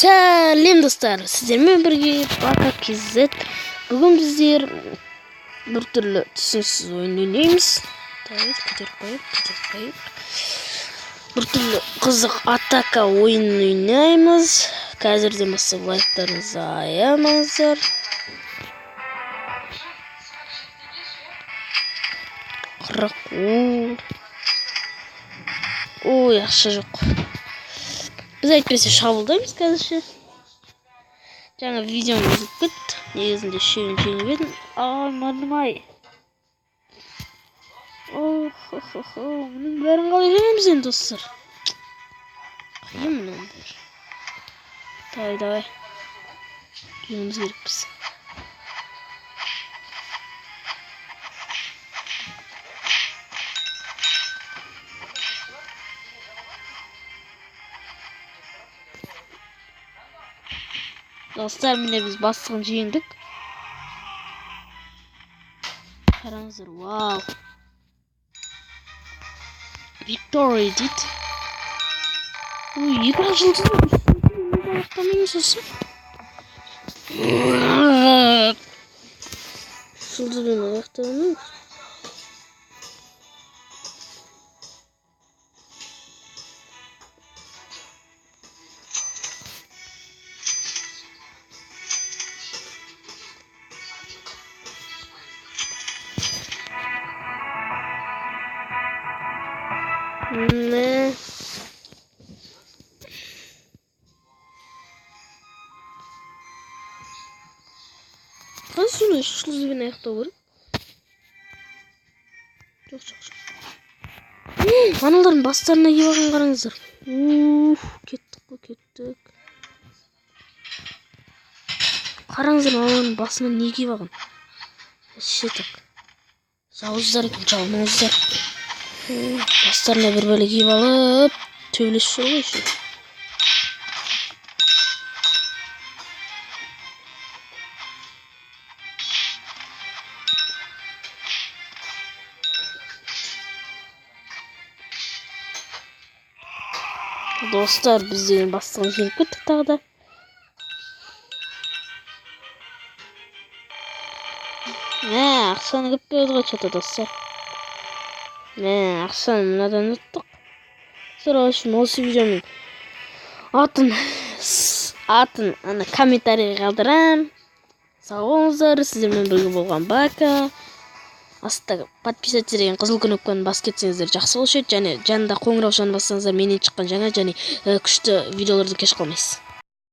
Сәлем достар, сіздермен бірге Бака KZ. Бүгін біздер бір түрлі түсініксіз ойын ойнаймыз. Давайте көтеріп қояйық, көтеріп қояйық. Бір түрлі қызық атака ойынын ойнаймыз. Қазірден бастап лайктарыңызды аямаңыздар. 40. Ой, ақша жоқ. Біз әйтпесе шабуылдаймыз қазірше. Жаңа видеом үзіліп кетті. Негізінде үшеуін жеңіп едім. Ай, мұрным-ай. Ох-хо-хо-хо. Мұның бәрін қалай жеңеміз енді, достар? Қиын мұның бәрі. Давай, давай. Жеңуіміз керекпіз. Достар, міне біз бастығын жеңдік. Қараңыздар, вау. Victory дейді. Ой, екі ақ жұлдыз бар. Аяқтамаймыз осы. Жұлдызбен аяқтамаймыз. Не. Қалай соны үш жұлдызбен аяқтау керек? Жоқ, жоқ, жоқ. Аналардың бастарына киіп алған қараңыздар. Уф, кеттік қой, кеттік. Қараңыздар, аналардың басына не киіп алған? Вообще так. Жауыздар екен, жаумауыздар. Бастарына бір бәле киіп алып, төбелесіп жүр ғой еще. Достар, біз деген бастығын жеңіп кеттік тағы да. Мә, ақшаны көп берді ғой что-то, достар. Мә, ақшаны мынадан ұттық. Достар, в общем, осы видеоның атын ана комментарийге қалдырам. Сау болыңыздар, сіздермен бірге болған Бака. Астта подписаться деген қызыл кнопканы басып кетсеңіздер жақсы болушы еді. Және жанында қоңыраушаны бассаңыздар менен шыққан жаңа және күшті видеолардан кеш қалмайсыз.